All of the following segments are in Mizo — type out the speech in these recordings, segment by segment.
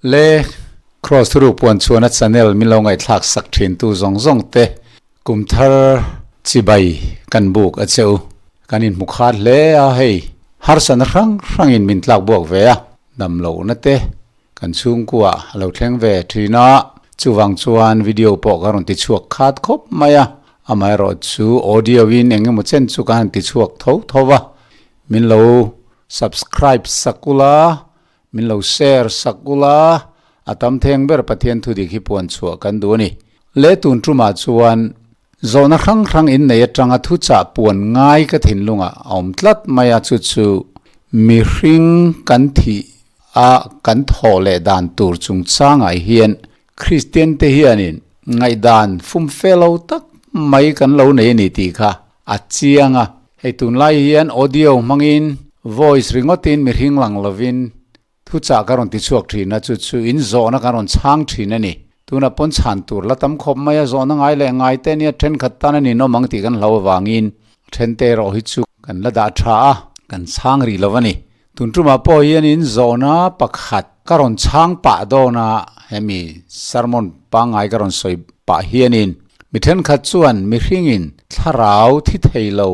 Le Kraws Thuruk puan chhuahna channel min lo ngaihthlak sak thin tu zawng zawng te kum thar chibai kan buk a che u. Kan inhmu khat hle a hei harsatna hrang hrangin min tlak buak ve a, dam lohna te kan chhungkua a lo thleng ve thin a, chuvang chuan video pawh ka rawn ti chhuak khat khawp mai a, amaherawhchu audio in eng emaw chen chu ka han ti chhuak tho tho va, min lo subscribe sak ula Min lo share sak ula, a tam theng ber Pathian thu dik hi puan chhuah kan duh a ni. Le tun tumah chuan zawhna hrang hrang innei atanga thuchah puan ngai ka thinlungah a awm tlat mai a, chu chu mihring kan thih a kan thawh leh dan tur chungchangah hian Kristian te hianin ngaihdan fumfe lo tak mai kan lo nei a ni tih kha a chiang a. Hei tunlai hian audio hmangin voice ringawtin mihring lang lovin thuchah ka rawn ti chhuak thin a, chu chu in zawhna kan rawn chhang thin a ni. Tunah pawn chhan tur la tam khawp mai a, zawhna ngai leh ngai te nia thenkhat tan a ninawm ang tih kan hlau avangin thente erawh hi chu kan la dah tha a, kan chhang rih lo a ni. Tun tumah pawh hian in zawhna pakhat ka rawn chhang pah dawn a, hemi sermon pangngai ka rawn sawi pah hianin mi thenkhat chuan mihringin thlarau thi thei lo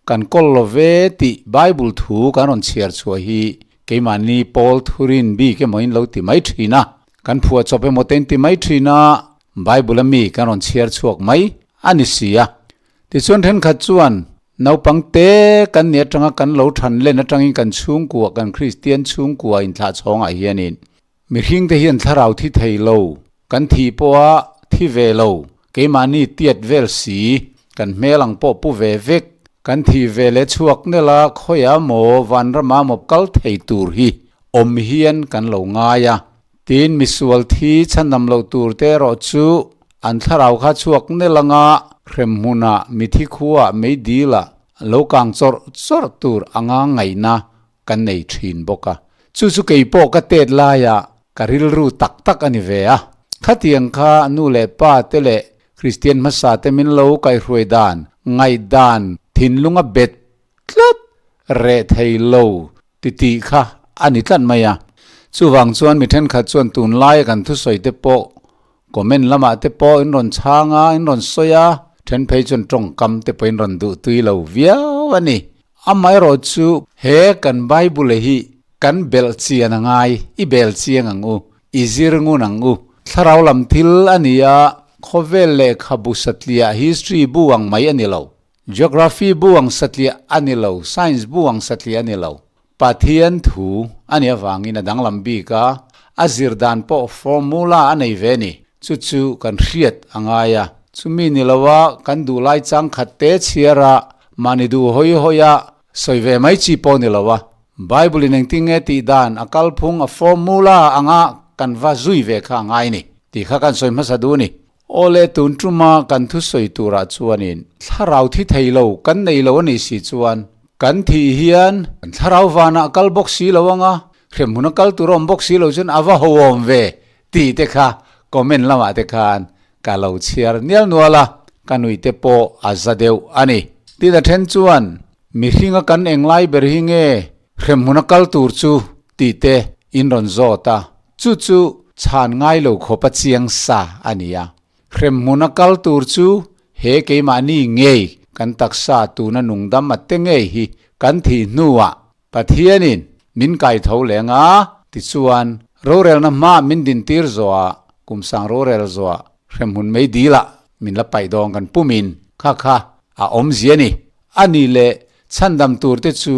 kan kawl lo ve tih Bible thu kan rawn chhiar chhuah hi keimahni pawl thurin bik emaw in lo ti mai thin a, kan phuah chawp emaw te in ti mai thin a, Bible a mi kan rawn chhiar chhuak mai a ni si a. Tichuan thenkhat chuan naupang te kan nih atanga kan lo than len atangin kan chhungkua kan Kristian chhungkua inthlah chhawngah hianin mihring te hian thlarau thi thei lo, kan thih pawha thi ve lo, keimahni tiat vel si, kan hmel ang pawh pu ve vek, kan thih ve leh chhuak nela khawiah maw vanrama maw kal thei tur hi awm hian kan lo ngai a. Tin, misual thi chhandam loh tur te erawh chu an thlarau kha chhuak nel anga hremhmunah mithi khuaah meidilah lo kang chawrh chawrh tur anga ngaihna kan nei thin bawk a. Chu chu kei pawh ka tet laiah ka rilru tak tak a ni ve a. Khatiang kha nu leh pa te leh Kristian hmasa te min lo kaihruai dan, ngaihdan, thinlunga bet tlat reh thei lo titih kha a ni tlat mai a. Chuvang chuan mi thenkhat chuan tunlaia kan thusawi te pawh comment lamah te pawh in rawn chhang a, in rawn sawi a, then phei chuan tawngkam te pawh in rawn duh tui lo viau a ni. Amaherawh chu he kan Bible hi kan belh chian a ngai, i bel chiang ang u, i zir ngun ang u. Thlarau lam thil a ni a, khawvel lehkhabu satliah history bu ang mai a ni lo. Geography bu ang satliah a ni lo, science bu ang satliah a ni lo. Pathian thu a nih avangin a danglam bik a, a zir dan pawh formula a nei ve a ni. Chu chu kan hriat a ngai a. Chumi ni loa kan duh lai chang khat te chhiar a, mahni duh hawi hawi a, sawi ve mai chi pawh ni lo a. Bible in engtin nge tih dan a kalphung a formula anga kan va zui ve kha a ngai a ni tih kha kan sawi hmasa duh a ni. Awle tun tuma kan thusawi turah chuanin thlarau thi thei lo kan nei lo a nih si chuan kan thih hian kan thlarau vanah kal bawk si lo anga hremhmun a kal tur a awm bawk si lo chuan a va hoawm ve tih te kha comment lamah te khan ka lo chhiar nial nual a, ka nui te pawh a za deuh a ni. Tin a then chuan mihringa kan englai ber hi nge hremhmun a kal tur chu tih te in rawn zawt a, Chu chu chhan ngai lo khawp a chiang sa a ni a. Hremhmun a kal tur chu he keimahni ngei kan taksa tuna nungdam a te ngei hi kan thih hnuah Pathianin min kai tho leng a, tichuan rorelna hmaah min dintir zawhah kumsang rorel zawhah hremhmun mei dilah min la paih dawng kan pumin kha kha a awmzia a ni. A nih leh chhandam turte chu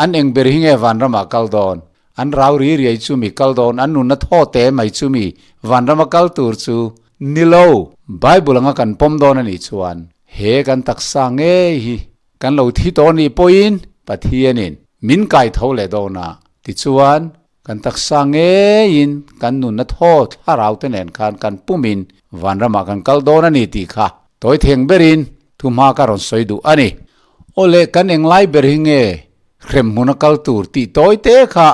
an eng ber hi nge vanramah kal dawn? An rau ri riai chu mi kal dawn, an nunna thaw te mai chu mi vanrama kal tur chu ni lo. Bible anga kan pawm dawn a nih chuan he kan taksa ngei hi kan lo thi tawh nih pawhin Pathianin min kai tho leh dawn a, tichuan kan taksa ngeiin kan nunna thaw thlarau te nen khan kan pumin vanramah kan kal dawn a ni tih kha tawi theng berin thuhma ka rawn sawi duh a ni. Awle kan englai ber hi nge Hremhmun a kal tur tih tawi te kha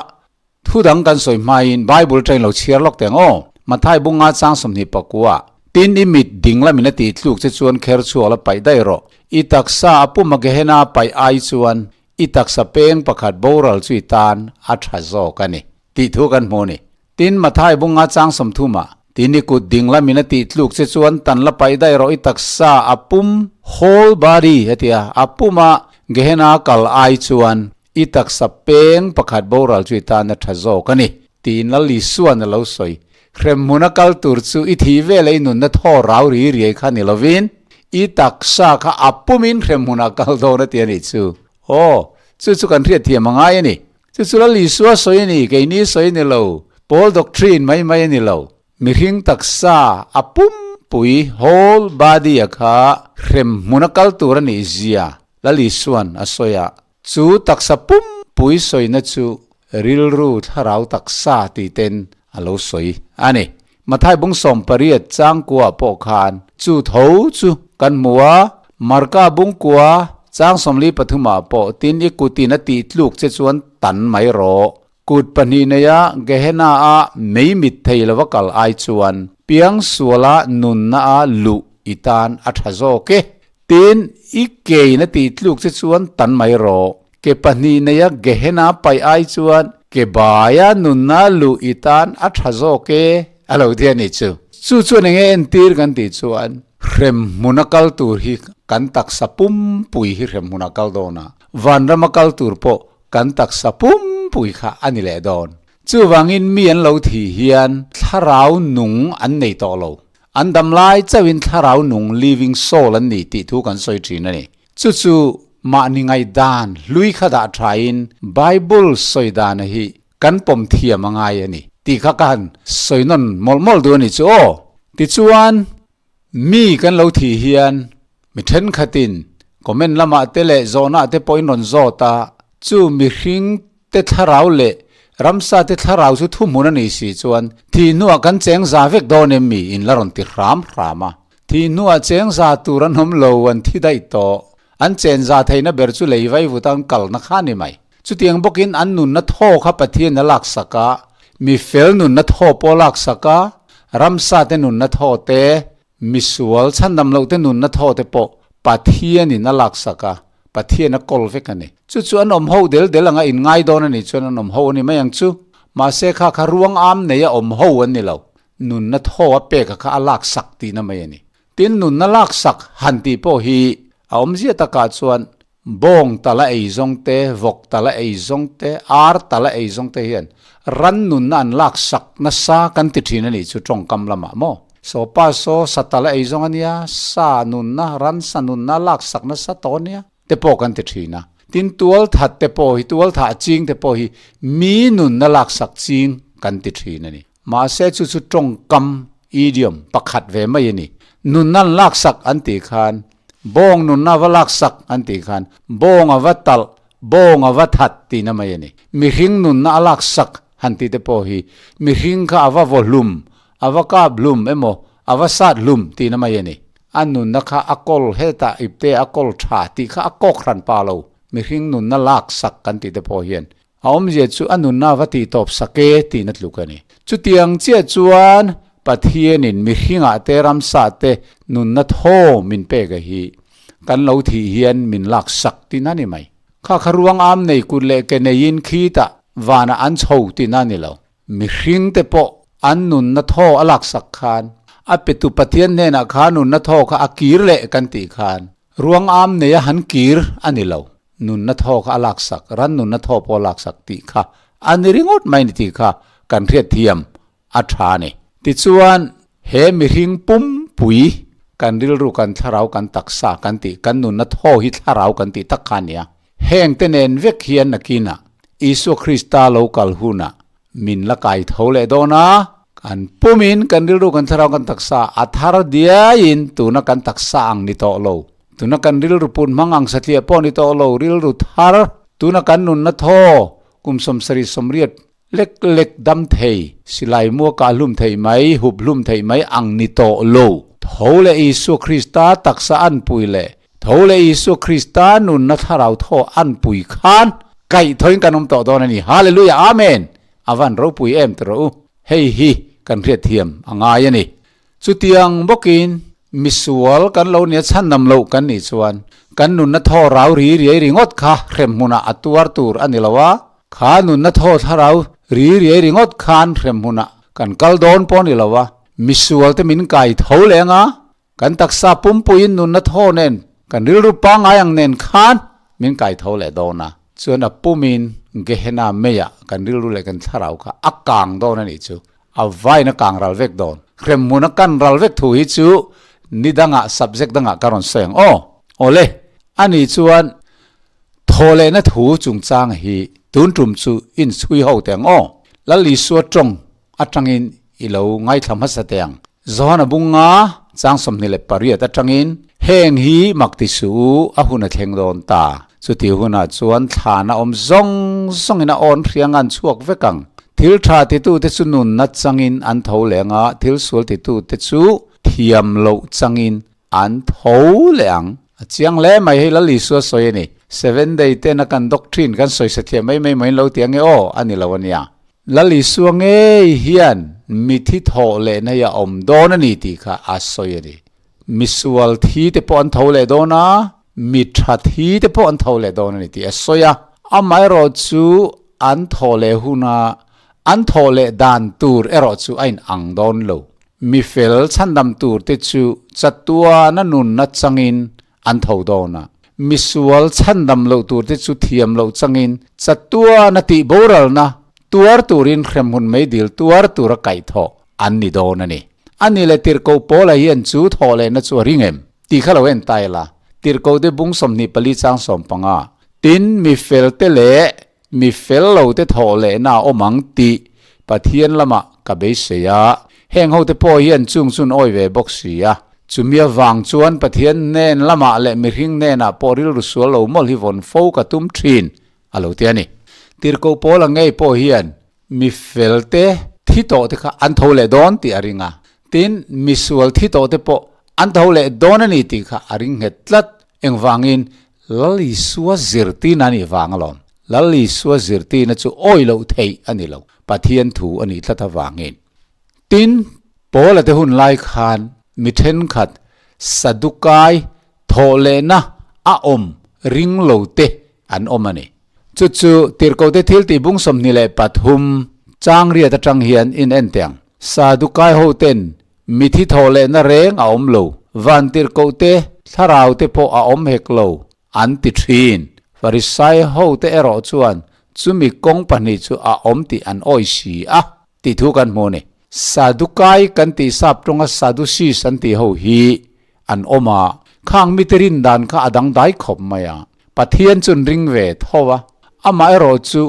thu dang kan sawi hmain Bible train lo chhiar lawk teng aw. Mathai bunga chang 24 Tin i mit ding lamin a tih tluk che chuan kher chhuak la paih daih rawh. I taksa a puma Gehenna paih ai chuan i taksa peng pakhat boral chu i tan a tha zawk a ni tih thu kan hmu a ni. Tin, Mathai bunga chang 30 ah, Tin i kut ding lamin a tih tluk che chuan tan la paih daih rawh i taksa a pum, whole body, a ti a, a puma Gehenna kal ai chuan i taksa peng pakhat boral chu i tan a tha zawk a ni, tiin Lal Isua'n a lo sawi. Hremhmun a kal tur chu i thih vel a i nunna thaw rau ri riai kha ni lovin i taksa kha a pumin hremhmunah kal dawn a ti a nih chu. Aw, chu chu kan hriatthiam a ngai a ni. Chu chu Lal Isua sawi a ni, keini sawi a ni lo, Paul doctrine mai mai a ni lo. Mihring taksa a pumpui, whole body, a kha hremhmun a kal tur a nih zia Lal Isua'n a sawi a. Chu taksa pumpui sawina chu rilru thlarau taksa tih ten a lo sawi a ni. Mathai bung 18 chang kua pawh khan chu tho chu kan hmu a, Marka bung kua chang 43 ah pawh tin i kutin a tih tluk che chuan tan mai rawh. Kut pahnih neia Gehenna a mei mit thei lova kal ai chuan piangsuala nunna a luh i tan a tha zawk e. Tin, i kein a tih tluk che chuan tan mai rawh. Ke pahnih neia Gehenna paih ai chuan ke baia nunna luh i tan a tha zawk e, a lo ti a nih chu. Chu chuan enge entir kan tih chuan hremhmun a kal tur hi kan taksa pumpui hi hremhmun a kal dawn a, vanram a kal tur pawh kan taksa pumpui kha a ni leh dawn. Chuvangin mi an lo thih hian thlarau nung an nei tawh lo. An dam lai chauhin thlarau nung, living soul, an ni tih thu kan sawi thin a ni. Chu chu mahni ngaihdan hlui kha dah thain Bible sawi dana hi kan pawm thiam a ngai a ni tih kha ka han sawi nawn mawlh mawlh duh a ni chu aw. Tichuan, mi kan lo thih hian mi thenkhatin comment lamah te leh zawhnaah te pawhin rawn zawt a, chu mihring te thlarau leh ramsa te thlarau chu thuhmun a nih si chuan thih hnuah kan cheng za vek dawn em mi in la rawn ti hram hram a. Thih hnuah cheng za tur an awm lo, an thi daih tawh. An chen za theihna ber chu lei vaivut an kalna kha a ni mai. Chutiang bawkin an nunna thaw kha Pathian a laksak a, mi fel nunna thaw pawh a laksak a, ramsa te nunna thaw te, Misual chhandam loh te nunna thaw te pawh Pathianin a laksak a, Pathian a kawl vek a ni. Chu chu an awm ho del del anga inngai dawn a nih chuan an awm ho a ni mai ang chu. Mahse kha kha ruang am nei a awm ho an ni lo. Nunna thaw a pek a kha a laksak tihna mai a ni. Tin, nunna laksak han tih pawh hi a awmzia takah chuan Bawng tala ei zawng te, vawk tala ei zawng te, ar tala ei zawng te hian ran nunna an lak sak nasa kan ti thin a nih chu tawngkam lamah maw? Saw pa saw sa tala ei zawng a nia, sa nunna, ran sa nunna lak sak nasa tawh a nia te pawh kan ti thin a. Tin, tual that te pawh hi, tual thah ching te pawh hi mi nunna lak sak ching kan ti thin a ni. Mahse chu chu tawngkam, idiom, pakhat ve mai a ni. Nunna an lak sak an tih khan Bawng nunna va laksak an tih khan bawng a va talh, bawng a va that tihna mai a ni. Mihring nunna a laksak han tih te pawh hi mihring kha a va vaw hlum, a va kap hlum emaw a va sat hlum tihna mai a ni. A nunna kha a kawl hetah ipte a kawl tha tih kha a kawk hran pa lo. Mihring nunna laksak kan tih te pawh hian A awmzia chu a nunna va tih tawp sak e tihna tluk a ni. Chutiang chiah chuan Pathianin mihringah te ramsa te nunna thaw min pek a hi kan lo thih hian min lak sak tihna ni mai. Kha kha ruang am nei kut leh ke neiin khitah vanah an chho tihna ni lo. Mihring te pawh an nunna thaw a lak sak khan a petu Pathian hnenah kha nunna thaw kha a kir leh kan tih khan ruang am neia han kir a ni lo. Nunna thaw kha a laksak, ran nunna thaw pawh a laksak tih kha a ni ringawt mai ni tih kha kan hriatthiam a tha a ni. Tichuan, he mihring pumpui kan rilru, kan thlarau, kan taksa kan tih, kan nunna thaw hi thlarau kan tih tak kha a ni a. Heng te nen vek hian nakinah Isua Krista lo kal hunah min la kai tho leh dawn a, kan pumin kan rilru, kan thlarau, kan taksa a thar diaiin tuna kan taksa ang ni tawh lo. Tuna kan rilru put hmang ang satliah pawh ni tawh lo, rilru thar, tuna kan nunna thaw, kum 70 80 lek lek dam thei, silai mua kah hlum theih mai, hup hlum theih mai ang ni tawh lo. Tho leh Isua Krista taksa an pui leh tho leh Isua Krista nunna thlarau thaw an pui khan kaih thoin kan awm tawh dawn a ni. Hallelujah Amen! A van ropui em ti rawh u. Hei hi kan hriatthiam a ngai a ni. Chutiang bawkin misual kan lo nia chhandam loh kan nih chuan kan nunna thaw rau ri riai ringawt kha hrem hmunah a tuar tur a ni lo a, kha nunna thaw thlarau Ri riai ringawt khan hremhmunah kan kal dawn pawh a ni lo a, misual te min kai tho leh anga kan taksa pumpuiin nunna thaw nen kan rilru pangngai ang nen khan min kai tho leh dawn a. Chuan a pumin Gehenna meiah kan rilru leh kan thlarau kha a kang dawn a nih chu. A vain a kang ral vek dawn. Hremhmun a kan ral vek thu hi chu ni dangah subject dangah ka rawn sawi ang aw. Awle, ani chuan thawhlehna thu chungchang hi tun tum chu inchhui ho teh ang aw. Lal Isua tawng atangin i lo ngaithla hmasa teh ang. Johana bunga chang 28 atangin heng hi mak ti suh u, a hun a thleng dawn ta. Chuti hunah chuan thlana awm zawng zawngin a awn hriang an chhuak vek ang. Thil tha titute chu nunna changin an tho leng a, thil sual titute chu thiam loh changin an tho leh ang. A chiang hle mai, hei Lal Isua sawi a ni. Seven Day tena kan doctrine kan sawi sathiam mai mai mai in lo ti ange aw, a ni lo a nia. Lal Isua ngei hian mithi thawh lehna hi a awm dawn a ni tih kha a sawi a ni. Misual thi te pawh an tho leh dawn a, mi tha thi te pawh an tho leh dawn a ni tih a sawi a. Amaherawh chu an thawh leh huna an thawh leh dan tur erawh chu a inang dawn lo. Mi fel chhandam tur te chu chatuana nunna changin an tho dawn a, misual chhandam loh tur te chu thiam loh changin chatuana tih boralna tuar turin hremhmun meidil tuar tura kaihthawh an ni dawn a ni. A ni le Tirhkoh Paula hian chu thawh lehna chu a ring em? Tih kha lo en ta ila. Tirhkoh te bung 24 chang 15. Tin, mi fel te leh mi fel lo te thawh lehna a awm ang tih Pathian lamah ka beisei a. Heng ho te pawh hian chung chun awi ve bawk si a. Chumi avang chuan Pathian hnen lamah leh mihring hnenah pawh rilru sual lo mawlh hi vawn fo ka tum thin a lo ti a ni. Tirhkoh Paula ngei pawh hian Mi felte thi tawh te kha an tho leh dawn tih a ring a, tin, mi sual thi tawh te pawh an tho leh dawn a ni tih kha a ring nghet tlat. Engvangin? Lal Isua zirtirna a nih vang alawm. Lal Isua zirtirna chu awi loh theih a ni lo, Pathian thu a nih tlat avangin. Tin, Paula te hun lai khan mi thenkhat Sadukai thawhlehna a awm ring lo te an awm a ni. Chu chu Tirhkohte thiltih bung 23 chang riat atang hian in en teh ang. Sadukai hoten mithi thawhlehna reng a awm lo, van tirhkohte thlarau te pawh a awm hek lo an ti thin. Farisai hote erawh chuan chumi kawng pahnih chu a awm tih an awi si a tih thu kan hmu a ni. Sadukai kan tih sap tawnga Sadducees an tih ho hi an awm a, khang mite rin dan kha a dangdai khawp mai a, Pathian chu an ring ve tho a, amaherawh chu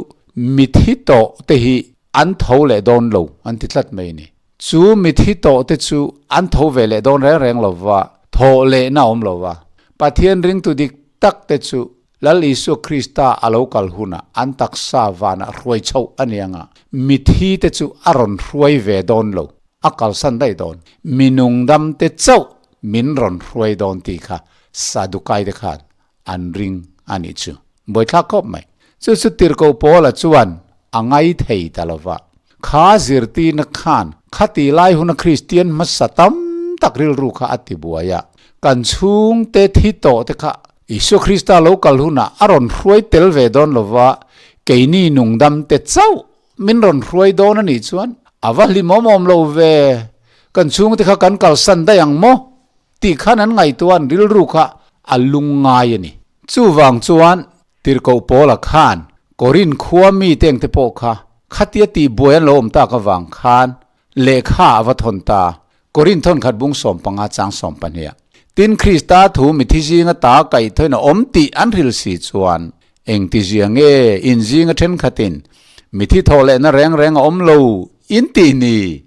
mithi tawh te hi an tho leh dawn lo an ti tlat mai a ni. Chu mithi tawh te chu an tho ve leh dawn reng reng lo va, thawh lehna a awm lo va, Pathian ringtu dik tak te chu Lal Isua Krista a lo kal hunah an taksa vanah hruai chhoh a ni ang a, mithi te chu a rawn hruai ve dawn lo. A kalsan daih dawn. Mi nungdam te chauh min rawn hruai dawn tih kha Sadukai te khan an ring a nih chu. Buaithlak khawp mai. Chu chu Tirhkoh Paula chuan a ngai thei ta lo va. Kha zirtirna khan khati lai huna Kristian hmasa tam tak rilru kha a ti buai a. Kan chhungte thi tawh te kha Isua Krista lo kal hunah a rawn hruai tel ve dawn lo va, keini nungdam te chauh Min rawn hruai dawn a nih chuan a va hlimawm awm lo ve, kan chhungte kha kan kalsan daih ang maw? tih khan an ngaihtuah an rilru kha a lungngai a ni. Chuvang chuan Tirhkoh Paula khan Korin khua mite engte pawh kha khatia tihbuai an lo awm tak avang khan lehkha a va thawn ta, Korin thawnkhat bung 15 chang 12. Tin, Krista thu mithi zinga ta kaihthawin a awm tih an hril si chuan engtizia nge in zinga thenkhatin mithi thawh lehna reng reng a awm lo in tih ni?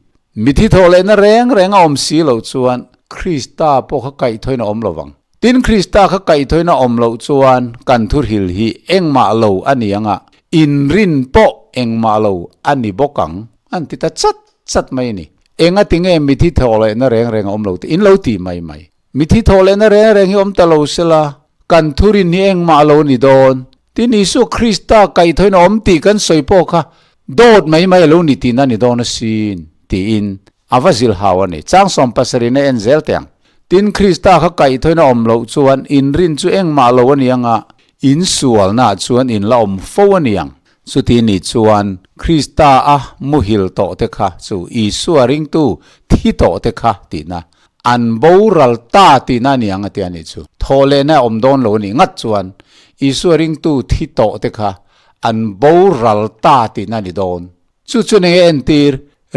Mithi thawh lehna reng reng a awm si loh chuan Krista pawh kha kaihthawin a awm lo vang. Tin, Krista kha kaihthawin a awm loh chuan kan thurhil hi engmah lo a ni ang a, inrin pawh engmah lo a ni bawk ang. An ti ta chat chat mai a ni. Enga tinge mithi thawh lehna reng reng a awm lo tih in lo ti mai mai. Mithi thawh lehna reng reng hi awm ta lo sela, kan thurin hi engmah lo ni dawn. Tin Isua Krista kaihthawhin a awm tih kan sawi pawh kha dawt mai mai a lo ni tihna ni dawn asin tiin a va zilh hau a ni. Chang 70 a en zel teh ang. Tin Krista kha kaihthawhin a awm loh chuan inrin chu engmah lo a ni anga, insualnaah chuan in la awm fo a ni ang. Chuti ni chuan Krista a muhil tawh te kha chu Isua ringtu thi tawh te kha tihna an boral ta tihna a ni ang a ti a nih chu. Thawhlehna a awm dawn lo a nih ngat chuan Isua ringtu thi tawh te kha an boral ta tihna a ni dawn. Chu chu nenge entir,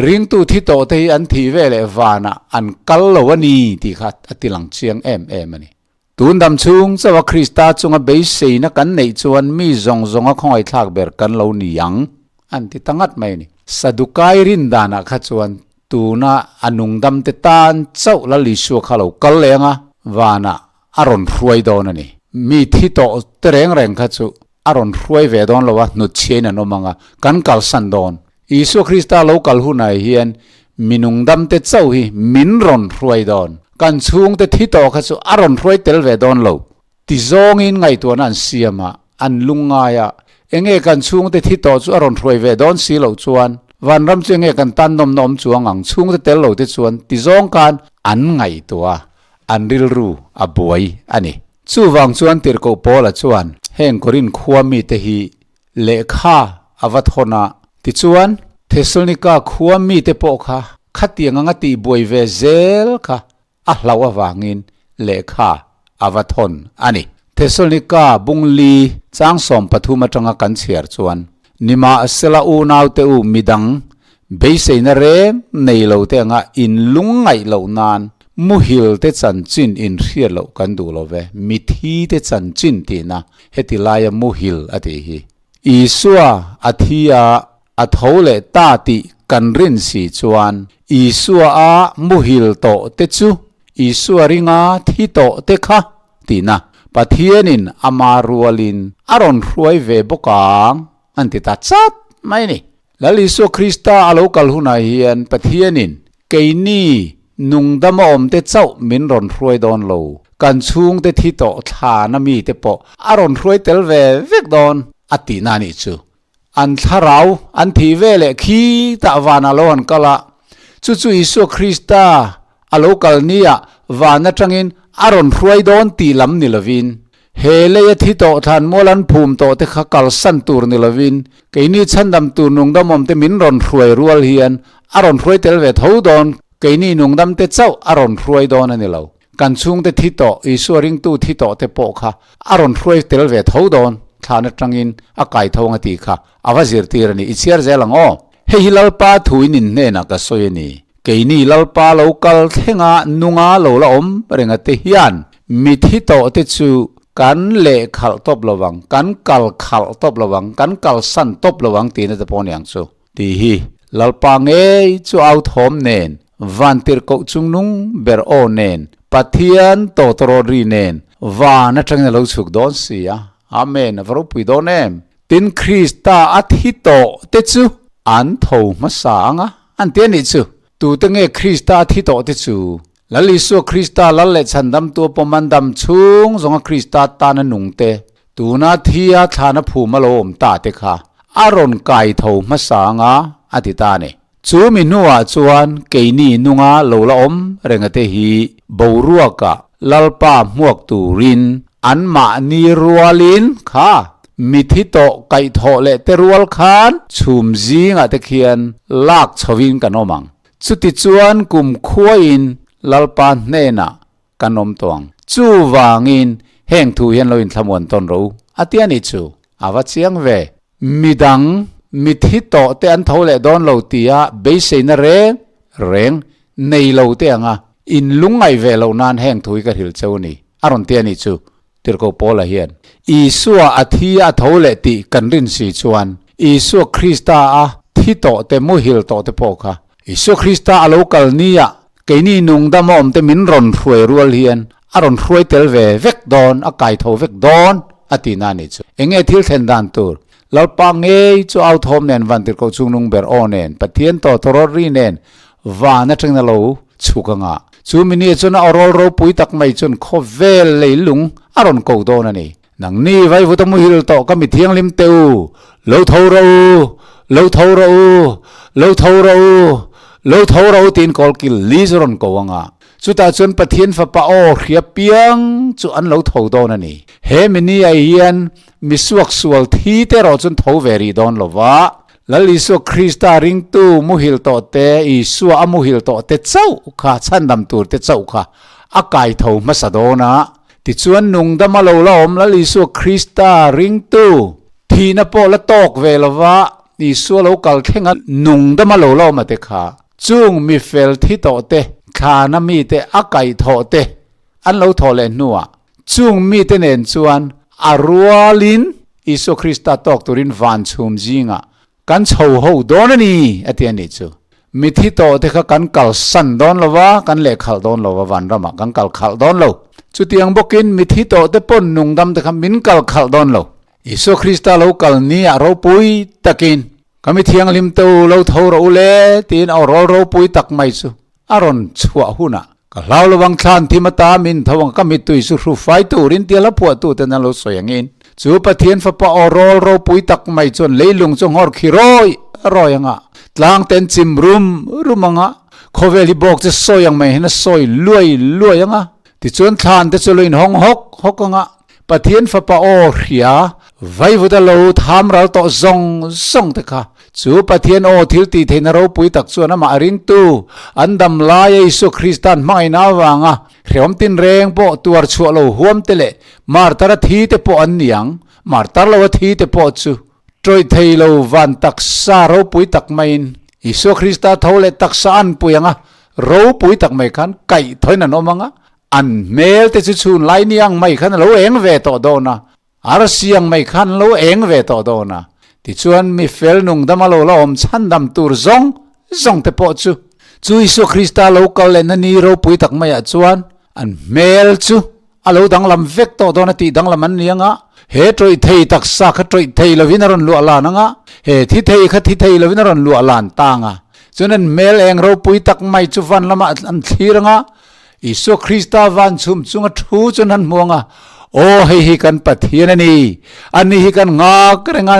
ringtu thi tawh te hi an thih ve leh vanah an kal lo a ni tih kha a ti lang chiang em em a ni. Tun dam chhung chauha Krista chunga beiseina kan neih chuan mi zawng zawnga khawngaihthlak ber kan lo ni ang an ti ta ngat mai a ni. Sadukai rin danah kha chuan tuna a nungdamte tan chauh Lal Isua kha lo kal leh anga vanah a rawn hruai dawn a ni. Mi thi tawh te reng reng kha chu a rawn hruai ve dawn lo a, hnutchhiain an awm ang a, kan kalsan dawn. Isua Krista lo kal hunah hian mi nungdamte chauh hi min rawn hruai dawn. Kan chhungte thi tawh kha chu a rawn hruai tel ve dawn lo. Ti zawngin ngaihtuahna an siam a, an lungngai a, enge kan chhungte thi tawh chu a rawn hruai ve dawn si loh chuan vanram chu enge kan tan nawmna awm chuang ang, chhungte tel lo te chuan ti zawng khan an ngaihtuah a. An rilru a buai a ni. Chuvang chuan Tirhkoh Paula chuan heng Korinth khua mite hi lehkha a va thawn a. Tichuan, Thesalonika khua mite pawh kha khatiang anga tihbuai ve zel kha a hlauh avangin lehkha a va thawn a ni. Thesalonika bungli chang 13 atanga kan chhiar chuan, Nimahsela unaute u midang beiseina reng nei lo te anga in lungngaih loh nan muhil te chanchin in hriat loh kan duh lo ve, mithi te chanchin tihna heti laia muhil a tih hi. Isua a thi a, a tho leh ta tih kan rin si chuan Isua a muhil tawh te chu Isua ringa thi tawh te kha tihna Pathianin ama rualin a rawn hruai ve bawk ang an ti ta chat mai a ni. Lal Isua Krista a lo kal hunah hian Pathianin keini nungdam a awmte chauh min rawn hruai dawn lo, kan chhungte thi tawh thlana mite pawh a rawn hruai tel ve vek dawn a tihna a nih chu. An thlarau an thih ve leh khi tah vanah lo han kal a, chu chu Isua Krista a lo kal nia van atangin a rawn hruai dawn tih lam ni lovin, he leia thi tawh thlan mual an phum tawh te kha kalsan tur ni lovin, keini chhandam tur nungdamawm te min rawn hruai rual hian a rawn hruai tel ve tho dawn, keini nungdam te chauh a rawn hruai dawn a ni lo. Kan chhungte thi tawh, Isua ringtu thi tawh te pawh kha a rawn hruai tel ve tho dawn, thlan atangin a kai tho ang a tih kha a va zirtir a ni. I chhiar zel ang aw. Hei hi Lalpa thuin in hnenah ka sawi a ni. Keini Lalpa lo kal thlenga nunga lo la awm renga te hian mi thi tawh te chu kan leh khalh tawp lo vang, kan kal khalh tawp lo vang, kan kalsan tawp lo vang tihna te pawh a ni ang chu. Tih hi Lalpa ngei chu au thawm nen, vantirhkoh chungnung ber aw nen, Pathian tawtawrawt ri nen van atangin a lo chhuk dawn si a. Amen, a va ropui dawn em! Tin, Krista a thi tawh te chu an tho hmasa ang a, an ti a nih chu. Tute nge Krista a thi tawh te chu? Lal Isua Krista Lal leh Chhandamtu a pawm an dam chhung zawnga Krista tana nung te, tuna thi a thlana phum a lo awm ta te kha a rawn kai tho hmasa anga a ti ta a ni. Chu mi hnuah chuan keini nunga lo la awm renga te hi boruaka Lalpa hmuak turin anmahni rualin kha mithi tawh kaihthawh leh te rual khan chhum zingah te khian lak chhovin kan awm ang. Chutichuan kum khuain Lalpa hnenah kan awm tawh ang. Chuvangin heng thu hian lo inthlamuan tawn ro a ti a nih chu. A va chiang ve. Midang mithi tawh te an tho leh dawn lo tia beiseina reng reng nei lo te anga in lungngaih ve loh nan heng thu hi ka hrilh cheu a ni a rawn ti a nih chu. Tirhkoh Paula hian Isua a thi a tho leh tih kan rin si chuan Isua Krista a thi tawh te muhil tawh te pawh kha Isua Krista a lo kal nia keini nungdam a awm te min rawn hruai rual hian a rawn hruai tel ve vek dawn, a kai tho vek dawn a ti na nih chu. Enge thil thlen dan tur? Lalpa ngei chu au thawm nen van tirhkoh chungnung ber aw nen Pathian tawh tawrawt ri nen van atangin a lo chhuk anga. Chu mini chuan a awrawl ropui tak mai chuan khawvel leilung a rawn ko dawn a ni. Nangni vaivuta muhil tawh ka mi thianghlim teh u, lo tho rawh u, lo tho rawh u, lo tho rawh u, lo tho rawh u tiin kawlkil li chu rawn ko anga. Chutah chuan Pathian Fapa aw hria piang chu an lo tho dawn a ni. He mini-ah hian mi suaksual thi te erawh chuan tho ve rih dawn lo va, Lal Isua Krista ringtu muhil tawh te, Isua a muhil tawh te chauh kha, chhandam tur te chauh kha a kai tho hmasa dawn a. Tichuan nungdama lo la awm Lal Isua Krista ringtu thihna pawh la tawk ve lo va, Isua lo kal thlenga nungdama lo la awm a te kha, chung mi fel thi tawh te, thlana mite a kaihthawh te an lo thawh leh hnuah Chung mite nen chuan a rualin Isua Krista tawk turin van chhum zingah kan chho ho dawn a ni, a ti a nih chu. Mithi tawhte kha kan kalsan dawn lo va, kan lehkhalh dawn lo va, vanramah kan kal khalh dawn lo. Chutiang bawkin mithi tawhte pawn nungdamte kha min kal khalh dawn lo. Isua Krista lo kal ni ah ropui takin, Ka mi thianghlim te u, lo tho rawh u le, tiin a rawl ropui tak mai chu a rawn chhuah hunah ka hlau lovang thlan thim ata min tho ang ka mittui chu hru fai turin tia la phuah tuten an lo sawi angin chu Pathian fapa aw rawl ropui tak mai chuan leilung chu nghawr khi rawi rawi anga tlang ten chim rum rum anga khawvel hi bawk chu sawi ang mai hian a sawi luai luai anga tichuan thlan te chu lo inhawng hawk hawk anga Pathian fapa aw hria vaivuta lo tham ral tawh zawng zawng te kha chu Pathian aw thil tih theihna ropui tak chuan amah ringtu an dam laia Isua Krista'n hmangaihna avanga hrehawm tinreng pawh tuar chhuah lo huam te leh martar a thi te pawh an ni ang, martar lo a thi te pawh chu tawih thei lo van taksa ropui tak maiin Isua Krista tho leh taksa an pui anga ropui tak mai khan kaih thawiin an awm anga An hmel te chu chhun lai ni ang mai khan a lo eng ve tawh dawn a, arsi ang mai khan an lo eng ve tawh dawn a. Tichuan mi fel nungdama lo la awm chhandam tur zawng zawng te pawh chu chu Isua Krista lo kal lehna ni ropui tak maiah chuan an hmel chu a lo danglam vek tawh dawn a tih danglam an ni ang a, he tawih thei taksa kha tawih thei lovin a rawn luah lan ang a, he thi thei kha thi thei lovin a rawn luah lan tang a. Chuan an hmel eng ropui tak mai chu van lamah an thlir ang a, Isua Krista van chhum chunga thu chuan han hmuang a, Aw, hei hi kan Pathian a ni, ani hi kan nghak reng a,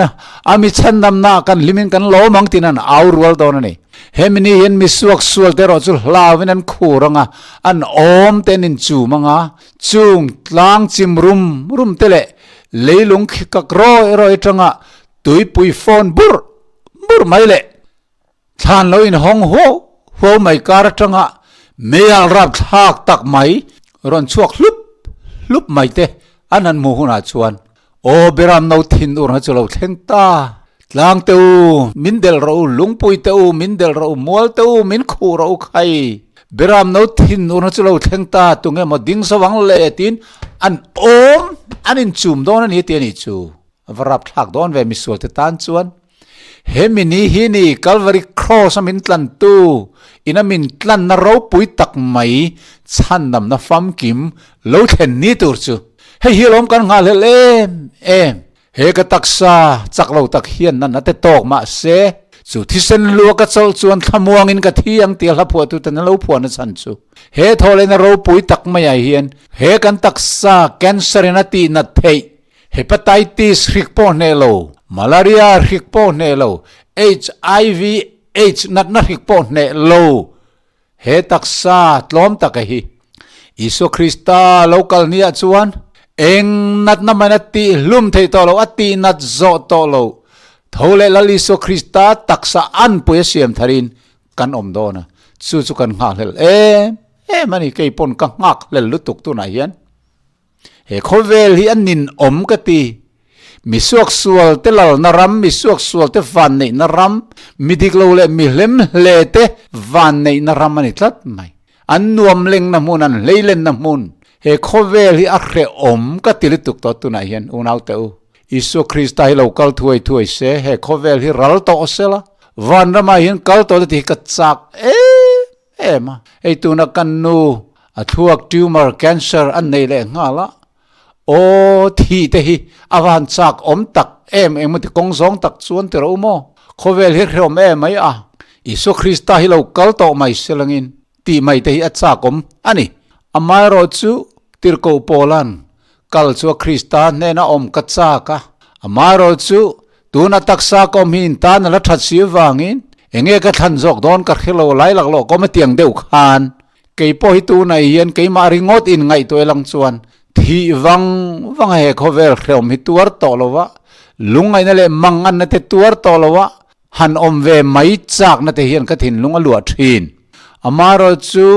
a mi chhandamnaah kan hlimin kan lawm ang tiin an au rual dawn a ni. Hemi ni hian mi suaksual te erawh chu hlauin an khur ang a, an awm te an inchum ang a, chung tlang chim rum rum te leh leilung khi kak rawi rawi atanga tuipui fawn bur bur mai leh Thlan lo inhawng huau huau mai kar atanga meial rapthlak tak mai rawn chhuak hlup hlup mai te an han hmuh hunah chuan Aw Beram no thin urna chu lo thleng ta. Tlang te u, min delh rawh u, lungpui te u, min delh rawh u, mual te u, min khuh rawh u khai. Beram no thin urna chu lo thleng ta, tunge maw ding zo ang le tiin an awm an inchum dawn a ni ti a nih chu. A va rapthlak dawn ve misual te tan chuan. He mi ni hi ni Calvary Cross a min tlantu ina min tlanna ropui tak mai chhandamna famkim lo thlen ni tur chu hei hi alawm kan nghahhlelh em em. He ka taksa chak lo tak hian natna te tawk mah se chu thisen lua ka chawlh chuan thlamuangin ka thi ang tia hla phuahtu ten an lo phuahna chhan chu he thawhlehna ropui tak maiah hian he kan taksa cancer in a tihnat theih Hepatitis hrik pawh hneh lo, malaria hrik pawh hneh lo, HIV AIDS natna hrik pawh hneh lo, he taksa tlawm taka hi Isua Krista lo kal niah chuan eng natna main a tih hlum theih tawh lo, a tih nat zawh tawh lo. Tho leh Lal Isua Krista taksa anpui a siam tharin kan awm dawn a, chu chu kan nghakhlel em em a ni, kei pawn ka nghakhlel lutuk tunah hian. He khawvel hi a ninawm ka ti. Mi suaksual te lalna ram, mi suaksual te vanneihna ram, mi dik lo leh mi hlem hle te vanneihna ram a ni tlat mai. An nuam lengna hmun, an hleilenna hmun. He khawvel hi a hrehawm ka ti lutuk tawh tunah hian unaute u. Isua Krista hi lo kal thuai thuai se, he khawvel hi ral tawh sela, vanramah hian kal tawh te tih hi ka chak em em a, hei tuna kan nu a thluak tumor cancer an nei leh nghal a, aw thi te hi a va han chak awm tak em engemaw ti kawng zawng tak chuan ti rawh u maw, khawvel hi hreawm em mai a, Isua Krista hi lo kal tawh mai se langin tih mai te hi a chak awm a ni. Amaherawhchu Tirhkoh Paula'n Kal chu a Krista hnena awm ka chak a, amaherawhchu tuna taksa ka awm hi in tan a la that si avangin enge ka thlan zawk dawn ka hre lo lai laklawh ka awm a tiang deuh khan. Kei pawh hi tunah hian keimah ringawt in ngaihtuah lang chuan thih vang vang a he khawvel hrehawm hi tuar tawh lo va, lungngaihna leh manganna te tuar tawh lo a, han awm ve mai chakna te hian ka thinlung a luah thin. Amaherawh chu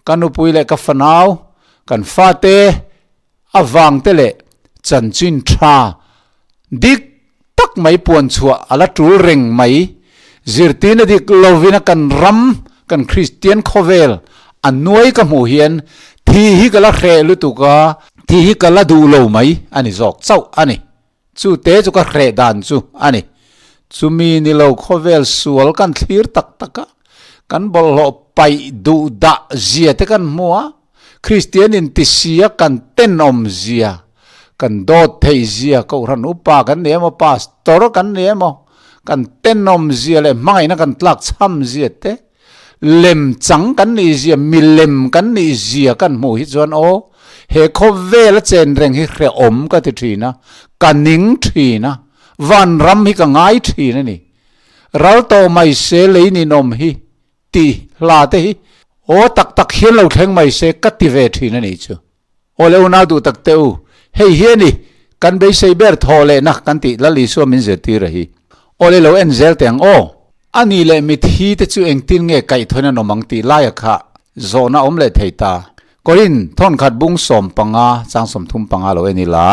ka nupui leh ka fanau, kan fate avang te leh chanchin tha dik tak mai puan chhuah a la tul reng mai. Zirtirna dik lovin a kan ram, kan Kristian khawvel a nuai ka hmuh hian thi hi ka la hreh lutuk a, thi hi ka la duh lo mai a ni zawk chauh a ni. Chu te chu ka hreh dan chu a ni. Chumi ni lo khawvel sual kan thlir tak tak a, kan bawlhhlawh paih duh dah zia te kan hmu a, Kristian intisia kan tenawm zia, kan dawt theih zia, Kohhran upa kan ni emaw, Pastor kan ni emaw, kan tenawm zia leh hmangaihna kan tlak chham zia te, lem chang kan nih zia, milem kan nih zia kan hmuh hi chuan aw, he khawvel a chen reng hi hrehawm ka ti thin a, ka ning thin a, vanram hi ka ngai thin a ni. Ral tawh mai se lei ninawm hi. Tih hla te hi aw tak tak hian lo thleng mai se ka ti ve thin a nih chu. Aw le unau duh tak teh u, hei hi a ni, kan beisei ber thaw lehna kan tih Lal Isua min zirtir a hi. Aw le lo en zel teh ang aw. A nih leh mithi te chu engtin nge kaihthawin an awm ang tih laia kha zawhna awm leh thei ta. Korin thawnkhat bung 15 chang 35 lo en ila,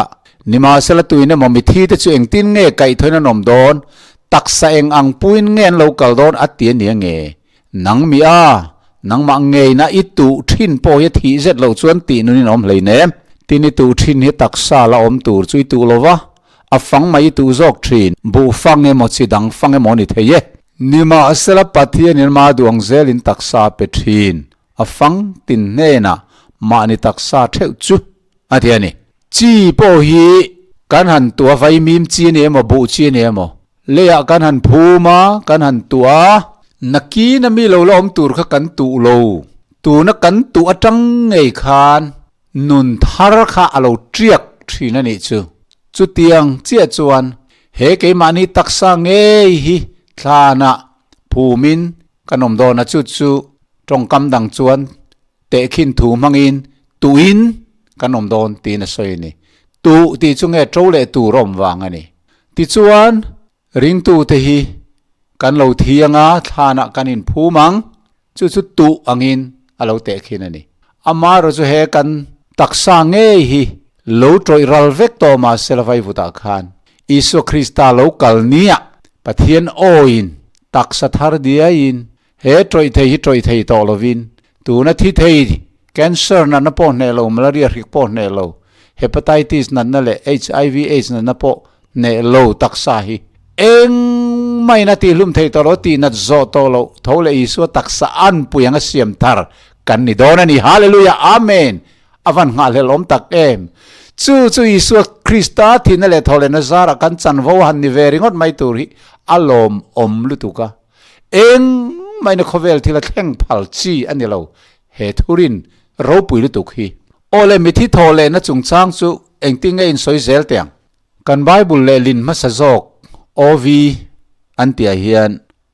Nimahsela tuin emaw mithi te chu engtin nge kaihthawin an awm dawn, taksa eng ang puin nge an lo kal dawn a ti a nia nge? Nang mi a, nangmah ngeina i tuh thin pawh hi a thih zet loh chuan tih nunin a awm hleinem. Tin i tuh thin hi taksa la awm tur chu i tuh lova, a fang mai i tuh zawk thin. Buh fang emaw chi dang fang emaw a ni thei e. Nimahsela Pathianin ama duang zelin taksa a pe thin. A fang tin hnenah mahni taksa theuh chu a ti a ni. Chi pawh hi kan han tuah vaimim chi a ni emaw, buh chi a ni emaw, leiah kan han phum a, kan han tuah a, nakin a mi lo la awm tur kha kan tuh lo. Tuna kan tuh atang ngei khan nun thar kha a lo tiak thin a nih chu. Chutiang chiah chuan he keimahni taksa ngei hi thlanah phumin Kan awm dawn a chu chu tawngkam dang chuan tehkhin thu hmangin tuin kan awm dawn tiin a sawi a ni. Tuh tih chu nge to leh tur a awm vang a ni. Tichuan ringtute hi kan lo thiang a, thlanah kan inphum ang, chu chu tuh angin a lo tehkhin a ni. Amaherawhchu he kan taksa ngei hi lo tawih ral vek tawh mahse la vaivutah khan Isua Krista lo kal nia Pathian awiin Taksa thar diaiin he tawih thei hi tawih thei tawh lovin tuna thi thei cancer natna pawh hneh lo, malaria hrik pawh hneh lo, hepatitis natna leh HIV aids natna pawh hneh lo taksa hi engmah in a tihlum thei tawh lo, tih nat zawh tawh loh tho leh Isua taksa anpui anga siam thar kan ni dawn a ni. Hallelujah Amen! A van nghahhlelh awm tak em! Chu chu Isua Krista thihna leh thawhlehna zarah kan chanvo han ni ve ringawt mai tur hi a lawmawm lutuk a. Engmahina khawvel thil a thleng phal chi a ni lo, he thurin ropui lutuk hi. Aw le, mithi thawhlehna chungchang chu engtin nge insawi zel teh ang? Kan Bible lehlin hmasa zawk OV an tihah hian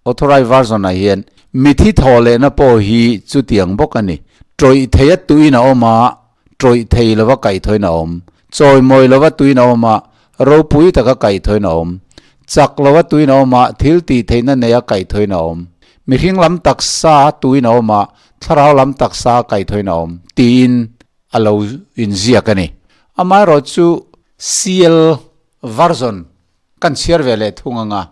Authorized Version ah hian mithi thaw lehna pawh hi chutiang bawk a ni. Tawih thei a tuin a awm a, tawih thei lova kaihthawin a awm. Chawimawi lova tuin a awm a, ropui taka kaihthawin a awm. Chak lova tuin a awm a, thil tih theihna neia kaihthawin a awm. Mihring lam taksa tuin a awm a, thlarau lam taksa kaihthawin a awm, tiin a lo inziak a ni. Amaherawhchu CL Version Kan chhiar ve leh thung ang a.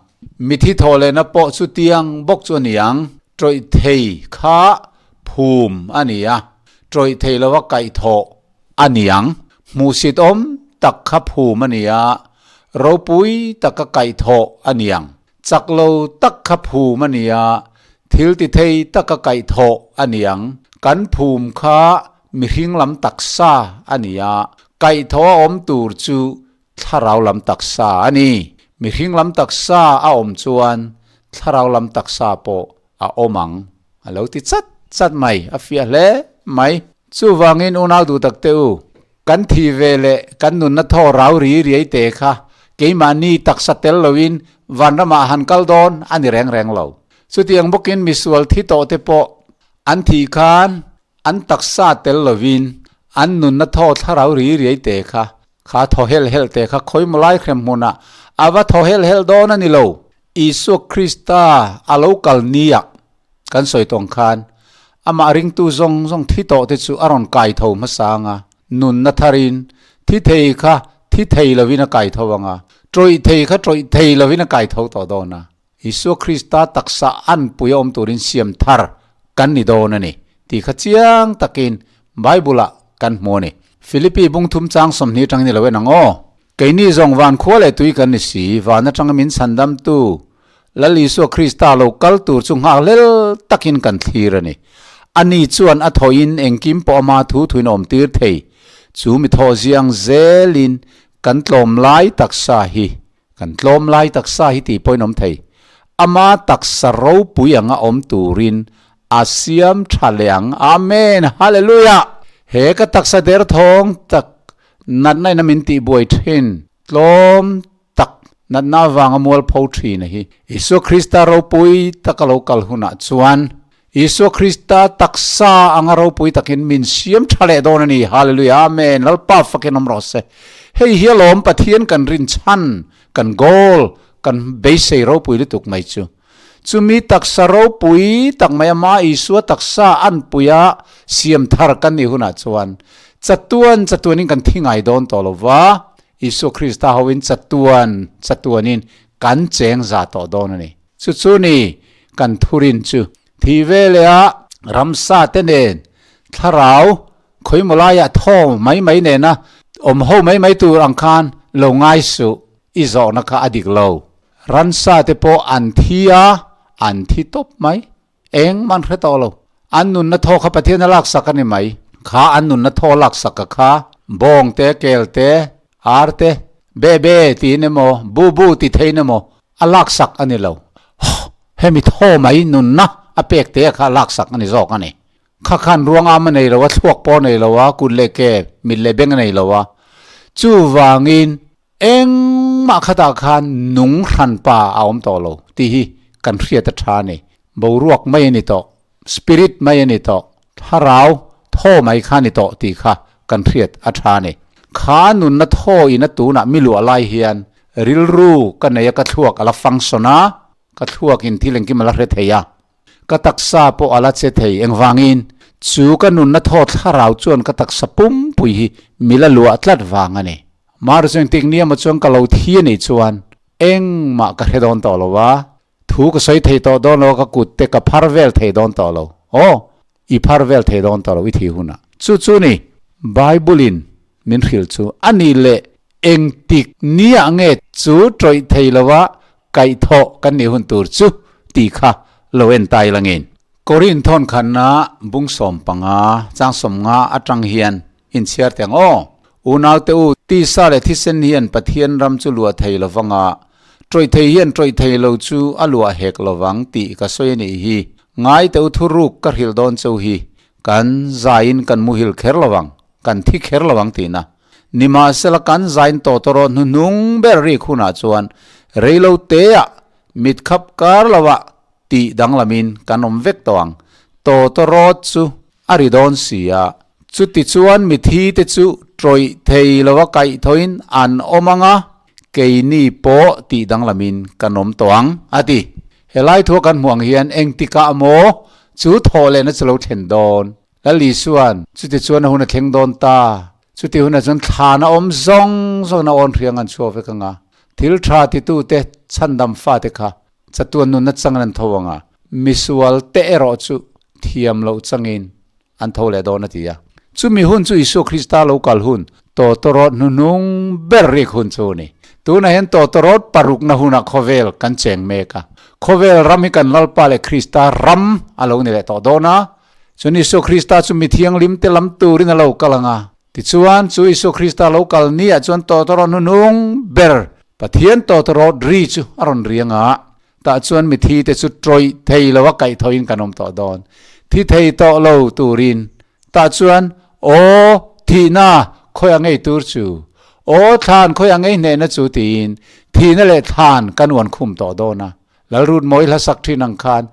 Mithi thawh lehna pawh chu tiang bawk chu a ni ang. Tawih thei kha phum a ni a, tawih thei lova kaih thawh a ni ang. Hmuhsit awm tak kha phum a ni a, ropui taka kaih thawh a ni ang. Chak lo tak kha phum a ni a, thil ti thei taka kaih thawh a ni ang. Kan phum kha mihring lam taksa a ni a, kaih thawh a awm tur chu Thlarau lam taksa a ni. Mihring lam taksa a awm chuan thlarau lam taksa pawh a awm ang, a lo ti chat chat mai, a fiah hle mai. Chuvangin unau duh tak teh u, kan thih ve leh kan nunna thaw rau ri riai te kha keimahni taksa tel loin vanramah han kal dawn a ni reng reng lo. Chutiang bawkin misual thi tawh te pawh an thih khan. An taksa tel lovin an nunna thaw thlarau ri riai te kha, kha thaw hel hel te kha khawimaw lai hrem hmunah a va thaw hel hel dawn a ni lo. Isua Krista a lo kal nia kan sawi tawng khan amah ringtu zawng zawng thi tawh te chu a rawn kai tho hmasa ang a, nunna tharin thi thei kha thi thei lovin a kai tho ang a, tawih thei kha tawih thei lovin a kai tho tawh dawn a. Isua Krista taksa anpui a awm turin siam thar kan ni dawn a ni tih kha chiang takin Bible-ah kan hmu a ni. Philippi bungthum chang 20 atangin i lo en ang aw. Keini zawng van khua leh tui kan ni si, van atanga min chhandamtu Lal Isua Krista lo kal tur chu nghakhlel takin kan thlir a ni. Ani chuan a thawhin engkim pawh ama thu thuin a awmtir thei. Chu mi thawh ziang zelin kan tlawm lai taksa hi, kan tlawm lai taksa hi tih pawhin awm thei. Ama taksa ropui anga awm turin a siam tha leh ang. Amen! Hallelujah! He ka taksa derthawng tak Natna in a min tih buai thin, tlawm tak natna avanga mual pho thin a hi. Isua Krista ropui taka lo kal hunah chuan Isua Krista taksa anga ropui takin min siam tha leh dawn a ni. Hallelujah Amen Lalpa fakin awm rawh se. Hei hi alawm Pathian kan rinchhan, kan goal, kan beisei ropui lutuk mai chu. Chumi taksa ropui tak mai ama Isua taksa anpuia siam thar kan nih hunah chuan chatuan chatuanin kan thi ngai dawn tawh lo va, Isua Krista hoin chatuan chatuanin kan cheng za tawh dawn a ni. Chu chu ni kan thurin chu. Thih veleh ramsa te nen thlarau khawimaw laiah thaw mai mai nena awm ho mai mai tur ang khan lo ngai suh, i zawhna kha a dik lo. Ransa te pawh an thi a, an thi tawp mai. Eng man hre tawh lo. An nunna thaw kha Pathian a laksak a ni mai. Kha an nunna thaw laksak a kha bawng te, kel te, ar te, be be tiin emaw, bu bu ti theiin emaw a laksak a ni lo. Hemi thaw mai nunna a pek te kha a laksak a ni zawk a ni. Kha khan ruang am a nei lo a, thluak pawh a nei lo a, kut leh ke, mit leh beng a nei lo a. Chuvangin Engmah khatah khan nung hranpa a awm tawh lo tih hi kan hriat a tha a ni. Boruak mai a ni tawh, spirit mai a ni tawh, thlarau thaw mai kha a ni tawh tih kha kan hriat a tha a ni. Kha nunna thaw ina tunah mi luah lai hian rilru ka nei a, ka thluak a la function a, ka thluak in thil engkim a la hre thei a. Ka taksa pawh a la che thei. Engvangin? Chu ka nunna thaw thlarau chuan ka taksa pumpui hi mi la luah tlat vang a ni. Mar chu engtik nia maw chuan ka lo thi a nih chuan engmah ka hre dawn tawh lo a, thu ka sawi thei tawh dawn lo a, ka kut te ka phar vel thei dawn tawh lo. Aw, i phar vel thei dawn tawh lo i thi hunah. Chu chu ni, Bible-in min hrilh chu a ni leh engtik niah nge chu tawih thei lova kaihthawh kan nih hun tur chu tih kha lo en tai langin. Korin thawn khanna bung 15 chang 50 atang hian inchhiar teh ang aw. Unaute u, tisa leh thisen hian Pathian ram chu luah thei lovanga, tawih thei hian tawih thei lo chu a luah hek lovang tih ka sawi a nih hi. Ngaite u thuruk ka hrilh dawn cheu hi, kan zaiin kan muhil kher lovang. Kan thi kher lo ang tihna. Nimahsela kan zain tawh tawh rawh hnuhnung ber rik hunah chuan reilo teah mit khap kar lovah tih danglamin kan awm vek tawh ang. Tawtawrawt chu a ri dawn si a. Chuti chuan mithi te chu tawih thei lova kaih thawhin an awm ang a, keini pawh tih danglamin kan awm tawh ang, a ti. Helai thua kan hmuh ang hian engtikah maw chu thawh lehna chu lo thlen dawn? Lal Isua'n, Chutichuan a hun a thleng dawn ta. Chuti hunah chuan thlan a awm zawng zawngin a awn hriang an chhuak vek ang a. Thil tha titute chhandam fate kha chatuan nunna changin an tho ang a, misual te erawh chu thiam loh changin an tho leh dawn a ti a. Chumi hun chu Isua Krista lo kal hun, tawtawrawt hnuhnung ber rik hun chu a ni. Tunah hian tawtawrawt parukna hunah khawvel kan cheng mek a. Khawvel ram hi kan Lalpa leh Krista ram a lo ni leh tawh dawn a. Chuan Isua Krista chu mi thianghlim te lam turin a lo kal ang a. Tichuan, chu Isua Krista lo kal niah chuan tawtawrawt hnuhnung ber Pathian tawtawrawt ri chu a rawn ri ang a. Tah chuan mithi te chu tawih thei lo a kaihthawhin kan awm tawh dawn. Thi thei tawh lo turin. Tah chuan, Aw, thihna khawi a ngei tur chu? Aw, thlan khawi a ngei hnehna chu? tiin thihna leh thlan kan uan khum tawh dawn a. Lalrut mawi hla sak thin ang khan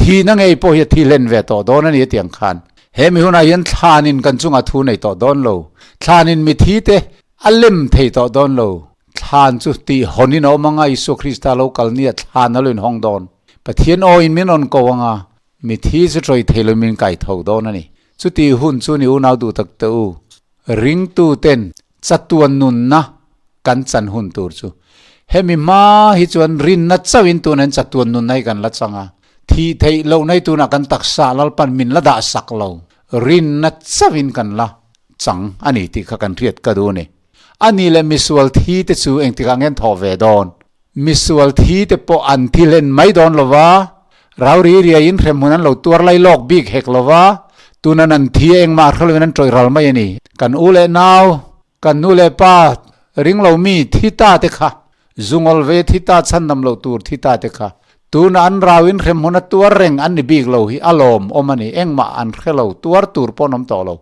thihna ngei pawh hi a thi hlen ve tawh dawn a ni a ti ang khan. He mi hunah hian thlanin kan chungah thu nei tawh dawn lo. Thlanin mithi te a lem thei tawh dawn lo. Thlan chu tih hawnin a awm anga Isua Krista lo kal nia thlan a lo inhawng dawn. Pathian aw in min rawn ko anga mithi chu ṭawih thei lo min kai tho dawn a ni. Chuti hun chu ni unau duh tak te u, ringtu ten chatuan nunna kan chan hun tur chu hemi hma hi chuan rinna chauhin tunah hian chatuan nunna hi kan la chang a, thih theih lohna hi tunah kan taksa Lalpan min la dah sak lo, rinna chauhin kan la chang a ni tih kha kan hriat ka duh a ni. A ni leh misual thi te chu engtikah nge an thawh ve dawn? Misual thi te pawh an thi hlen mai dawn lo va, rau ri riaiin hremhmun an lo tuar lai lawk bik hek lo va, tunan an thi a engmah hre loin an tawih ral mai a ni. Kan u leh nau, kan nu leh pa ring lo mi thi ta te kha, zungawl ve thi ta chhandam loh tur thi ta te kha, tuna an rauin hremhmun a tuar reng an ni bik lo hi a lawm awm a ni, engmah an hre lo, tuar tur pawh an awm tawh lo.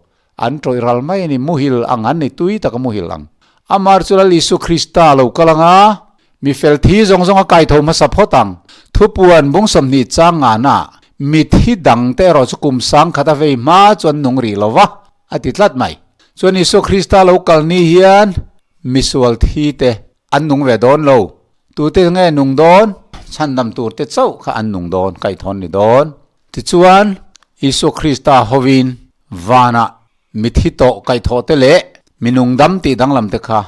An tawih ral mai a ni, muhil ang an ni, tui taka muhil ang. Amar chu Lal Isu Krista lo kal ang a, mi fel thi zawng zawng a kai tho hmasa phawt ang. Thupuan bung 20 chang ngana mi thi dang te erawh chu kum 1000 a vei hma chuan nung rih lo va, a ti tlat mai. Chuan Isu Krista lo kal ni hian misual thi te an nung ve dawn lo. Tute nge nung dawn? Chhandam tur te chauh kha an nung dawn, kaithawn ni dawn. Tichuan, Isua Krista hovin vanah mithi tawh kaihthawh te leh minung dam tih danglam te kha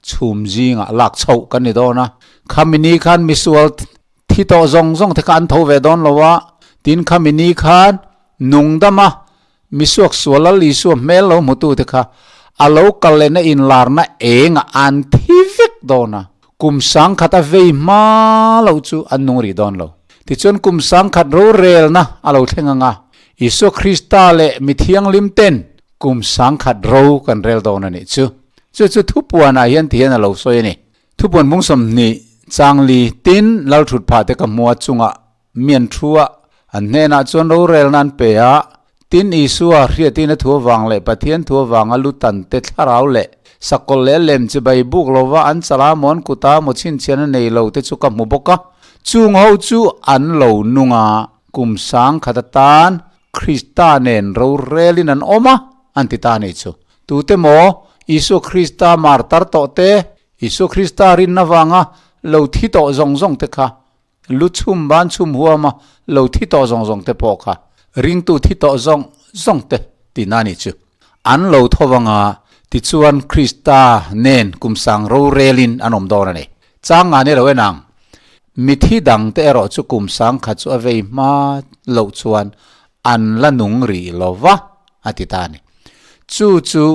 chhum zingah lak chhoh kan ni dawn a. Khami ni khan misual thi tawh zawng zawng te kha an tho ve dawn lo a, tin khami ni khan nung dama misuak sual Lal Isua hmel lo hmutu te kha a lo kal lehna inlarna engah an thi vek dawn a. Kum 1000 a vei hma loh chu an nung rih dawn lo. Tichuan kum 1000 rorelna a lo thleng ang a, Isua Krista leh mi thianghlim ten kum 1000 ro kan rel dawn a nih chu. Chu chu thupuanah hian ti hian a lo sawi a ni. Thupuan bung 20 changli tin Lalthutphah te ka hmua chungah Mian thu a, an hnenah chuan rorelna an pe a, tin Isua hriatin a thu avang leh Pathian thu avanga lutan te thlarau leh sakawlh leh lem chibai buk lova an chala maw an kuta maw chhinchhian a nei lo te chu ka hmu bawk a. Chung ho chu an lo nung a, kum 1000 atan Krista nen rorelin an awm a, an ti ta a nih chu. Tute maw Isua Krista martar tawh te, Isua Krista rinna vanga lo thi tawh zawng zawng te kha Lu chhum ban chhum huama lo thi tawh zawng zawng te pawh kha ringtu thi tawh zawng zawng te tihna a nih chu. An lo tho vanga tichuan Krista nen kum sang rorelin an awm dawn a ni. Chang nga ni lo en ang. Mithi dang te erawh chu kum 1000 chu a vei hma loh chuan an la nung rih lo va a ti ta a ni. Chu chu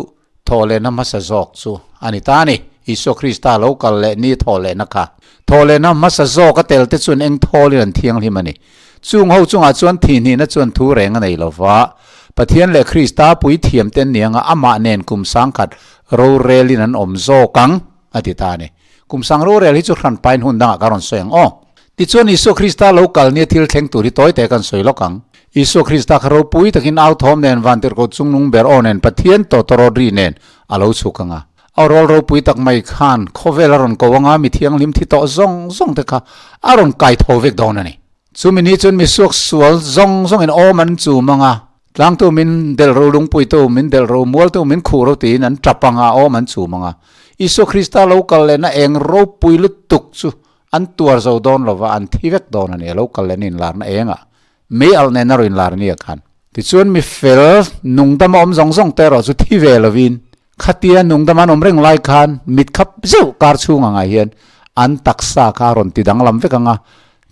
Thawhlehna hmasa zawk chu a ni ta a ni. Isua Krista lo kal leh ni thawhlehna kha. Thawhlehna hmasa zawk a tel te chuan eng thawlin an thianghlim a ni. Chung ho chungah chuan thihhnihna chuan thu reng a nei lo va. Pathian leh Krista pui thiam te an ni anga amah nen kum 1000 rorelin an awm zawk ang a ti ta a ni. Kum sang rorel hi chu hran pain hun dangah ka rawn sawi ang aw. Tichuan Isua Krista lo kal nia thil thleng tur hi tawi te kan sawi lawk ang. Isua Krista kha ropui takin au thawm nen vantirhkoh chungnung ber aw nen Pathian tawtawrawt ri nen a lo chhuk ang a. A rawl ropui tak mai khan khawvel a rawn ko ang a, mi thianghlim thi tawh zawng zawng te kha a rawn kai tho vek dawn a ni. Chumi ni chuan mi suak sual zawng zawngin awm an chum ang a, tlangtu min delh ro lungpuitu min delh ro mualtu min khuh ro tiin an tap ang a, awm an chum ang a. Isua Krista lo kal lehna eng ropui lutuk chu an tuar zo dawn lova an thi vek dawn a ni, a lo kal lehna inlarna engah mei alh nen a rawn inlar nia khan. Tichuan mi fel nungdama awm zawng zawng te erawh chu thi ve lovin khatia nungdama an awm reng lai khan mit khap zeuh kar chhung angah hian an taksa kha a rawn ti danglam vek ang a,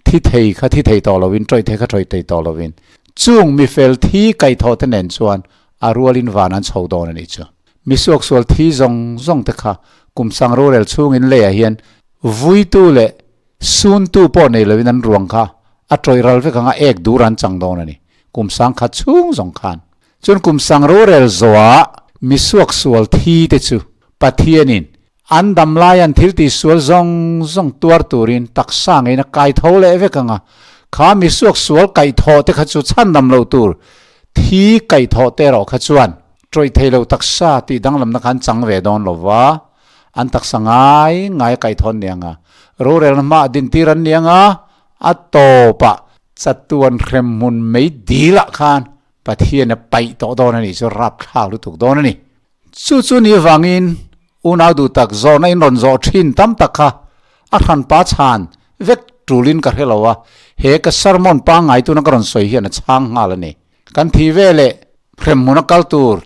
thi thei kha thi thei tawh lovin tawih thei kha tawih thei tawh lovin chung mi fel thi kaihthawh te nen chuan a rualin van an chho dawn a nih chu. Mi suaksual thi zawng zawng te kha kum sang rorel chhungin leiah hian vuitu leh suntu pawh nei lovin an ruang kha a tawih ral vek ang a, ek dur an chang dawn a ni kum 1000 chhung zawng khan. Chuan kum sang rorel zawhah mi suaksual thi te chu Pathianin an dam lai an thil tihsual zawng zawng tuar turin taksa ngeiin a kai tho leh vek ang a, kha mi suaksual kaihthawh te kha chu chhandam loh tur thi kaihthawh te erawh kha chuan tawih thei lo taksa tih danglamna kha an chang ve dawn lo va, an taksa ngai ngai a kaihthawh an ni ang a, rorelna hmaah dintir an ni ang a, a tawpah chatuan hremhmun mei dilah khan. Pathian a paih tawh dawn a nih chu rapthlak lutuk dawn a ni. Chu chu ni vangin unau duh tak zawhna in rawn zawh thin tam tak kha a hranpa chhan vek tulin ka hre lo a, he ka sermon pangngai tuna ka rawn sawi hian a chhang nghal a ni. Kan thi veleh hremhmun a kal tur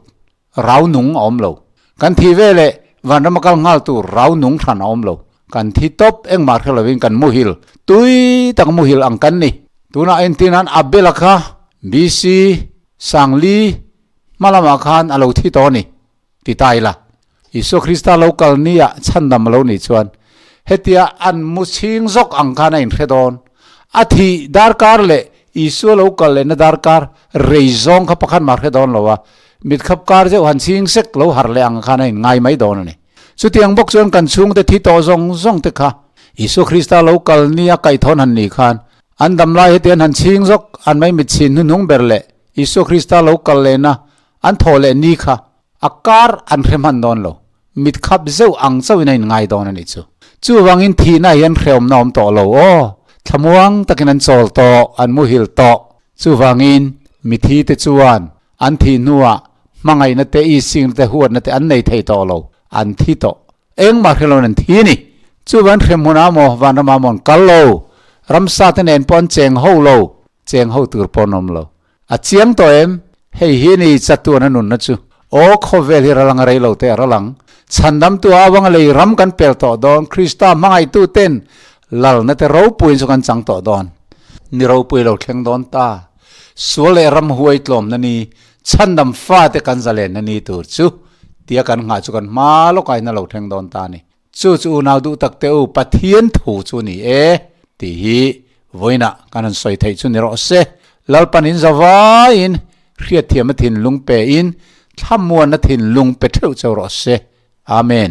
rau nung a awm lo. Kan thi veleh vanram a kal nghal tur rau nung hran a awm lo. Kan thi tawp engmah hre lovin kan muhil tui tak muhil ang kan ni. Tunah entir nan Abel-a kha BC Sangli hma lamah khan a lo thi tawh a ni ti ta ila. Isua Krista lo kal nia chhandam a lo nih chuan hetia an mu chhing zawk ang khan a inhre dawn. A thih darkar leh Isua lo kal lehna darkar rei zawng kha pakhat mah hre dawn lo a, mitkhap kar zeuh han chhing sek lo harh leh ang khan a inngai mai dawn a ni. Chutiang bawk chuan kan chhungte thi tawh zawng zawng te kha Isua Krista lo kal nia kaihthawhn han nih khan an damlai heti an han chhing zawk an mai mitchhin hnuhnung ber leh Isua Krista lo kal lehna an thawh leh ni kha A kar an hre hman dawn lo. Mit khap zeuh ang chauhin a inngai dawn a nih chu. Chuvangin thihna hian hrehawmna awm tawh lo aw. Thlamuang takin an chawl tawh, an muhil tawh. Chuvangin mithi te chuan an thih hnuah hmangaihna te, isingna te, huatna te an nei thei tawh lo. An thi tawh. Engmah hre loin an thi a ni. Chuvan hremhmunah maw, vanramah maw an kal lo. Ramsa te nen pawh an cheng ho lo. Cheng ho tur pawh an awm lo. A chiang tawh em? Hei hi ni chatuan a nunna chu. Aw, khawvel hi ral ang a rei lo te a ral ang. Chhandamtu avanga lei ram kan pel tawh dawn, Krista hmangaihtu ten lalna te ropuiin chu kan chang tawh dawn. Ni ropui lo thleng dawn ta. Sual leh ram huai tlawmna ni, chhandam fate kan zalenna ni tur chu tia kan nghah chu kan hma lawkah in a lo thleng dawn ta a ni. Chu chu unau duh tak teh u, Pathian thu chu ni e, tih hi vawiinah kan han sawi theih chu ni rawh se. Lalpan in zavaiin hriatthiamna thinlung pe in, thlamuanna thinlung pe theuh cheu rawh se. Amen.